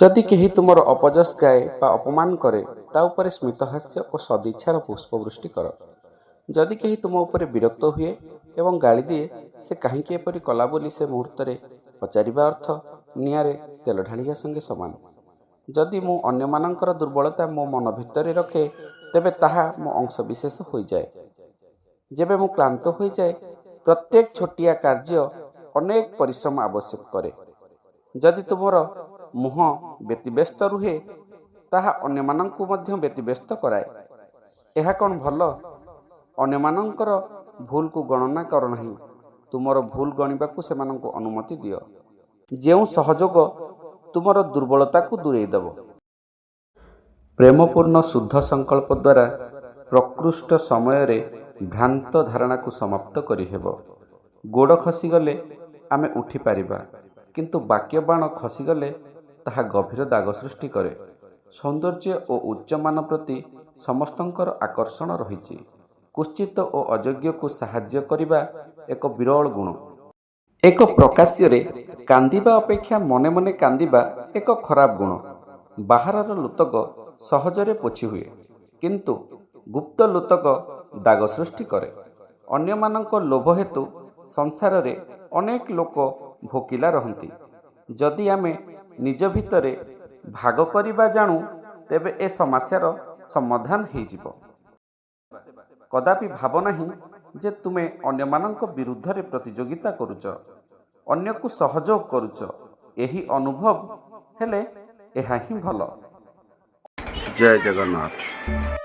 ଯଦି କେହି ତୁମର ଅପଯଶ ଗାଏ ବା ଅପମାନ କରେ, ତା ଉପରେ ସ୍ମିତହାସ୍ୟ ଓ ସଦିଚ୍ଛାର ପୁଷ୍ପବୃଷ୍ଟି କର। ଯଦି କେହି ତୁମ ଉପରେ ବିରକ୍ତ ହୁଏ ଏବଂ ଗାଳି ଦିଏ, ସେ କାହିଁକି ଏପରି କଲା ବୋଲି ସେ ମୁହୂର୍ତ୍ତରେ ପଚାରିବା ଅର୍ଥ ନିଆଁରେ ତେଲ ଢାଳିବା ସଙ୍ଗେ ସମାନ। ଯଦି ମୁଁ ଅନ୍ୟମାନଙ୍କର ଦୁର୍ବଳତା ମୋ ମନ ଭିତରେ ରଖେ, ତେବେ ତାହା ମୋ ଅଂଶବିଶେଷ ହୋଇଯାଏ। ଯେବେ ମୁଁ କ୍ଳାନ୍ତ ହୋଇଯାଏ, ପ୍ରତ୍ୟେକ ଛୋଟିଆ କାର୍ଯ୍ୟ ଅନେକ ପରିଶ୍ରମ ଆବଶ୍ୟକ କରେ। ଯଦି ତୁମର ମୁହଁ ବ୍ୟତିବ୍ୟସ୍ତ ରୁହେ, ତାହା ଅନ୍ୟମାନଙ୍କୁ ମଧ୍ୟ ବ୍ୟତିବ୍ୟସ୍ତ କରାଏ। ଏହା କ'ଣ ଭଲ? ଅନ୍ୟମାନଙ୍କର ଭୁଲକୁ ଗଣନା କର ନାହିଁ, ତୁମର ଭୁଲ ଗଣିବାକୁ ସେମାନଙ୍କୁ ଅନୁମତି ଦିଅ। ଯେଉଁ ସହଯୋଗ ତୁମର ଦୁର୍ବଳତାକୁ ଦୂରେଇ ଦେବ। ପ୍ରେମପୂର୍ଣ୍ଣ ଶୁଦ୍ଧ ସଂକଳ୍ପ ଦ୍ୱାରା ପ୍ରକୃଷ୍ଟ ସମୟରେ ଭ୍ରାନ୍ତ ଧାରଣାକୁ ସମାପ୍ତ କରିହେବ। ଗୋଡ଼ ଖସିଗଲେ ଆମେ ଉଠିପାରିବା, କିନ୍ତୁ ବାକ୍ୟବାଣ ଖସିଗଲେ ତାହା ଗଭୀର ଦାଗ ସୃଷ୍ଟି କରେ। ସୌନ୍ଦର୍ଯ୍ୟ ଓ ଉଚ୍ଚମାନ ପ୍ରତି ସମସ୍ତଙ୍କର ଆକର୍ଷଣ ରହିଛି। କୁତ୍ସିତ ଓ ଅଯୋଗ୍ୟକୁ ସାହାଯ୍ୟ କରିବା ଏକ ବିରଳ ଗୁଣ। ଏକ ପ୍ରକାଶ୍ୟରେ କାନ୍ଦିବା ଅପେକ୍ଷା ମନେ ମନେ କାନ୍ଦିବା ଏକ ଖରାପ ଗୁଣ। ବାହାରର ଲୁତକ ସହଜରେ ପୋଛିହୁଏ, କିନ୍ତୁ ଗୁପ୍ତ ଲୁତକ ଦାଗ ସୃଷ୍ଟି କରେ। ଅନ୍ୟମାନଙ୍କ ଲୋଭ ହେତୁ ସଂସାରରେ ଅନେକ ଲୋକ ଭୋକିଲା ରହନ୍ତି। ଯଦି ଆମେ ନିଜ ଭିତରେ ଭାଗ କରିବା ଜାଣୁ, ତେବେ ଏ ସମସ୍ୟାର ସମାଧାନ ହେଇଯିବ। କଦାପି ଭାବ ନାହିଁ ଯେ ତୁମେ ଅନ୍ୟମାନଙ୍କ ବିରୁଦ୍ଧରେ ପ୍ରତିଯୋଗିତା କରୁଛ, ଅନ୍ୟକୁ ସହଯୋଗ କରୁଛ। ଏହି ଅନୁଭବ ହେଲେ ଏହା ହିଁ ଭଲ। ଜୟ ଜଗନ୍ନାଥ।